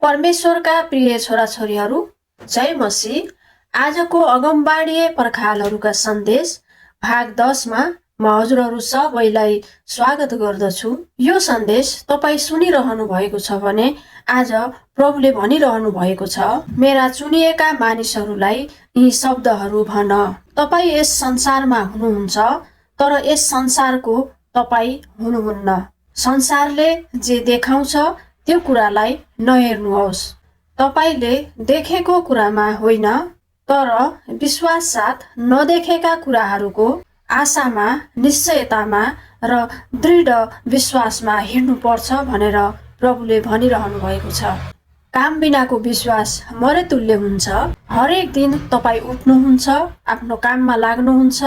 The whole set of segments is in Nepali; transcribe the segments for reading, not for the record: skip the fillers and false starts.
परमेश्वरका प्रिय छोराछोरीहरू, जय मसीह। आजको अगमबाणीय पर्खालहरूका सन्देश भाग 10 मा म हजुरहरू सबैलाई स्वागत गर्दछु। यो सन्देश तपाईँ सुनिरहनु भएको छ भने आज प्रभुले भनिरहनु भएको छ, मेरा चुनिएका मानिसहरूलाई यी शब्दहरू भन। तपाईँ यस संसारमा हुनुहुन्छ, तर यस संसारको तपाईँ हुनुहुन्न। संसारले जे देखाउँछ त्यो कुरालाई नहेर्नुहोस्। तपाईले देखेको कुरामा होइन, तर विश्वास साथ नदेखेका कुराहरूको आशामा, निश्चयतामा र दृढ विश्वासमा हिँड्नुपर्छ भनेर प्रभुले भनिरहनु भएको छ। काम बिनाको विश्वास मरेतुल्य हुन्छ। हरेक दिन तपाईँ उठ्नुहुन्छ, आफ्नो काममा लाग्नुहुन्छ,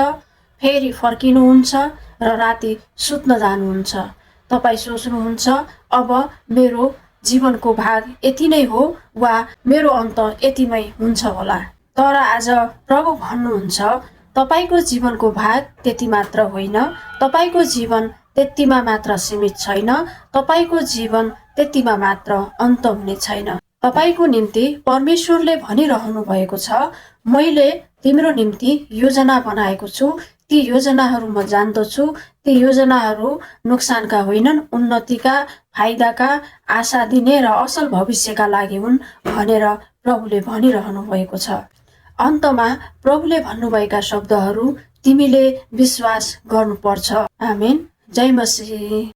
फेरि फर्किनुहुन्छ र राति सुत्न जानुहुन्छ। तपाईँ सोच्नुहुन्छ अब मेरो जीवनको भाग यति नै हो वा मेरो अन्त यतिमै हुन्छ होला। तर आज प्रभु भन्नुहुन्छ, तपाईको जीवनको भाग त्यति मात्र होइन, तपाईको जीवन त्यतिमा मात्र सीमित छैन, तपाईको जीवन त्यतिमा मात्र अन्त हुने छैन। तपाईको निम्ति परमेश्वरले भनिरहनु भएको छ, मैले तिम्रो निम्ति योजना बनाएको छु। ती योजनाहरू म जान्दछु। ती योजनाहरू नोक्सानका होइनन्, उन्नतिका, फाइदाका, आशा दिने र असल भविष्यका लागि हुन् भनेर प्रभुले भनिरहनु भएको छ। अन्तमा प्रभुले भन्नुभएका शब्दहरू तिमीले विश्वास गर्नुपर्छ। आमेन। जय मसीह।